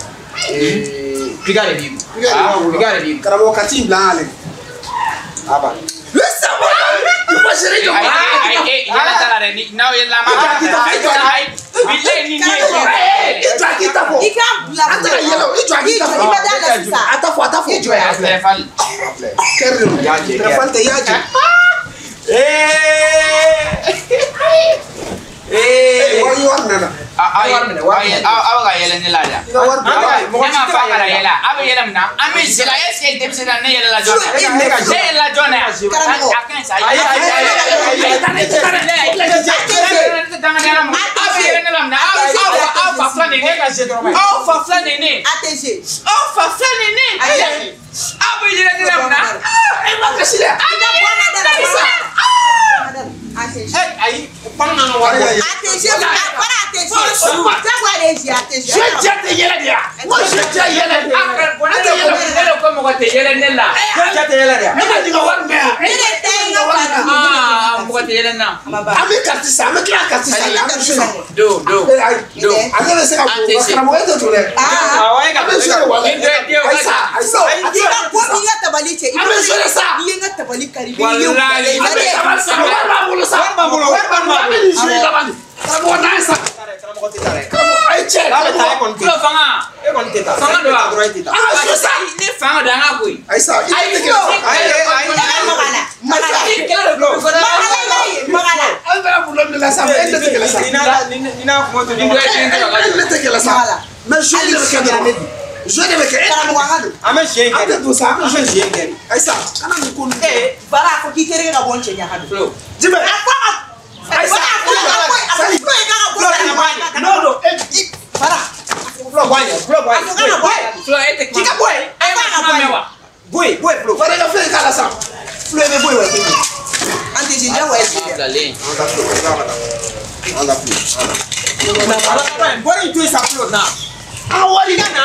Speaker 4: Piga de b'i kun. Piga de b'i kun.
Speaker 3: Karamɔgɔ ka t'i bila an ale.
Speaker 4: A ban.
Speaker 3: Le sabɔ. Il faut gérer jɔ.
Speaker 1: Ayi, ayi, yɛlɛ t'a la dɛ, n'aw yɛlɛla an b'a ayi, bilayi ni ne ye.
Speaker 3: I jɔ a k'i ta fɔ.
Speaker 2: I k'a bila.
Speaker 3: An tɛ ka yɛlɛ o, i jɔ a k'i ta fɔ.
Speaker 2: I ma da la sisan.
Speaker 3: A t'a fɔ, a t'a fɔ.
Speaker 2: I jɔ yan.
Speaker 1: A filɛ fali.
Speaker 3: Kɛri de don.
Speaker 4: I y'a jɛ,
Speaker 3: Tɛrɛfɔli tɛ, i y'a jɛ.
Speaker 4: Ee.
Speaker 3: Wari wari nana.
Speaker 1: Aw
Speaker 4: Wari minɛ, wari minɛ.
Speaker 1: aw bɛ ka yɛlɛ ne la de.
Speaker 3: I ka wari
Speaker 4: An tɛ ka mɔgɔ
Speaker 1: Ne
Speaker 4: si
Speaker 1: ma
Speaker 4: tɛ
Speaker 1: fɔ
Speaker 4: ka
Speaker 1: a kana
Speaker 4: yɛlɛ.
Speaker 1: yɛlɛ. Aw bɛ yɛlɛ mun na? An bɛ zela est ce que denmisɛnnin ne yɛlɛla jɔn na?
Speaker 4: Ne ka
Speaker 1: Ne yɛlɛla jɔn na yan?
Speaker 2: Karamɔgɔ.
Speaker 1: A ka ɲi sa.
Speaker 4: Ayi, ayi, ayi, ayi, ayi.
Speaker 1: Aw bɛ yɛlɛ ne la mun na? Aw fa filɛ nin ye ne.
Speaker 4: Ne ka se dɔrɔn ma.
Speaker 1: Aw fa filɛ nin ye ne.
Speaker 2: ATG.
Speaker 1: Aw fa filɛ nin ye ne.
Speaker 2: Ayi.
Speaker 1: Aw bɛ yɛlɛ ne la mun na?
Speaker 3: E ma kasi dɛ.
Speaker 2: I ka bɔ an ka da la sisan. ATG.
Speaker 4: Ayi, kɔnɔ nana wari bɔ.
Speaker 2: ATG, a fɔra ATG. Jagoya de ye zi ATG.
Speaker 3: Je cɛ tɛ yɛlɛ de ya. N ko je cɛ yɛlɛ de.
Speaker 1: Ne de ko mɔgɔ tɛ yɛlɛ ne la.
Speaker 4: Ne cɛ tɛ yɛlɛ de.
Speaker 3: Ne ka nin ka wari mɛn yan.
Speaker 2: Ne de ta ye n ka carte.
Speaker 1: Aa mɔgɔ tɛ yɛlɛ ne na.
Speaker 3: An bɛ carte san, an bɛ tila ka carte san. An bɛ se.
Speaker 1: Do do.
Speaker 3: Ee ayi.
Speaker 1: Do.
Speaker 3: Ale bɛ se ka
Speaker 1: An tɛ
Speaker 3: bɔ
Speaker 1: se.
Speaker 3: karamɔgɔ e tɛ to dɛ.
Speaker 2: Aa.
Speaker 4: Awɔ, e ka
Speaker 3: An bɛ se de wala.
Speaker 1: Ni dɔ ye
Speaker 3: Ayi sa, ayi sa.
Speaker 2: I ka ko i ka tabali cɛ.
Speaker 3: An bɛ se sa.
Speaker 2: I ye n ka tabali kari. I bɛ
Speaker 1: Walayi.
Speaker 3: An bɛ tabali san, wari b'an bolo sa.
Speaker 4: Wari b'an bolo, wari b'an bolo.
Speaker 3: An bɛ nin jeu laban de. Karamɔgɔ n'an ye sa.
Speaker 4: Karamɔgɔ tɛ taa dɛ.
Speaker 3: Karamɔgɔ ayi cɛ.
Speaker 4: N'a bɛ taa e kɔni tɛ
Speaker 1: Tulo fanga.
Speaker 4: E kɔni tɛ taa.
Speaker 1: Fanga don wa?
Speaker 4: Dɔrɔn e tɛ taa.
Speaker 3: An ka jeu sa.
Speaker 1: Ni fanga don an ka koyi.
Speaker 3: Ayi sa, i tɛ kɛlɛ.
Speaker 4: Ayi, ayi,
Speaker 2: E ka maga la. Maga la.
Speaker 1: Ni kɛlɛ de don.
Speaker 2: Maga la i b'a ye. Maga la.
Speaker 3: An bɛna problème de la sa, mais e tɛ kɛlɛ sa.
Speaker 4: Ni n'a kuma to
Speaker 1: Ni dɔ ye den sɔrɔ ka
Speaker 3: E
Speaker 1: jɔ.
Speaker 3: ne tɛ kɛlɛ sa.
Speaker 2: Maga la.
Speaker 3: Mais jeu de bɛ kɛ dɔrɔn. Jeu de bɛ kɛ.
Speaker 2: Karamɔgɔ an ka don.
Speaker 4: An bɛ sɛ in
Speaker 3: An
Speaker 4: kɛ
Speaker 3: tɛ
Speaker 4: de.
Speaker 3: don sa, an bɛ
Speaker 4: An bɛ
Speaker 3: jeu.
Speaker 4: sɛ in kɛ de.
Speaker 3: Ayi sa, kana nin ko ninnu.
Speaker 4: Ee,
Speaker 2: Bara a fɔ k'i terikɛ ka bɔ n cɛ ɲɛ ka don.
Speaker 1: Tulo.
Speaker 3: Jibɛ.
Speaker 2: A fɔ a
Speaker 3: Ayi sa.
Speaker 2: Bara a fɔ a fɔ a fɔ Flo ye k'a ka bɔ
Speaker 4: Flo kana bɔ a ɲɛ.
Speaker 3: Non non.
Speaker 2: Bara
Speaker 4: Flo bɔ a ɲɛ, Flo bɔ a
Speaker 2: a fɔ k'a ka bɔ a ɲɛ.
Speaker 1: Flo e tɛ kuma.
Speaker 4: K'i ka bɔ yen.
Speaker 1: E ma kuma mɛn wa?
Speaker 4: Bɔ yen, bɔ yen Flo.
Speaker 3: Fara i ka fɛn k'a la sa.
Speaker 4: Flo i bɛ bɔ yen wa i tɛ bɔ yen?
Speaker 2: An tɛ se jagoya ye zi dɛ.
Speaker 1: Bilalen.
Speaker 4: An ka Flo, an ka taa. An ka Flo. Bɔri in to yen sa Flo na.
Speaker 3: An ka wari.
Speaker 4: I ka na.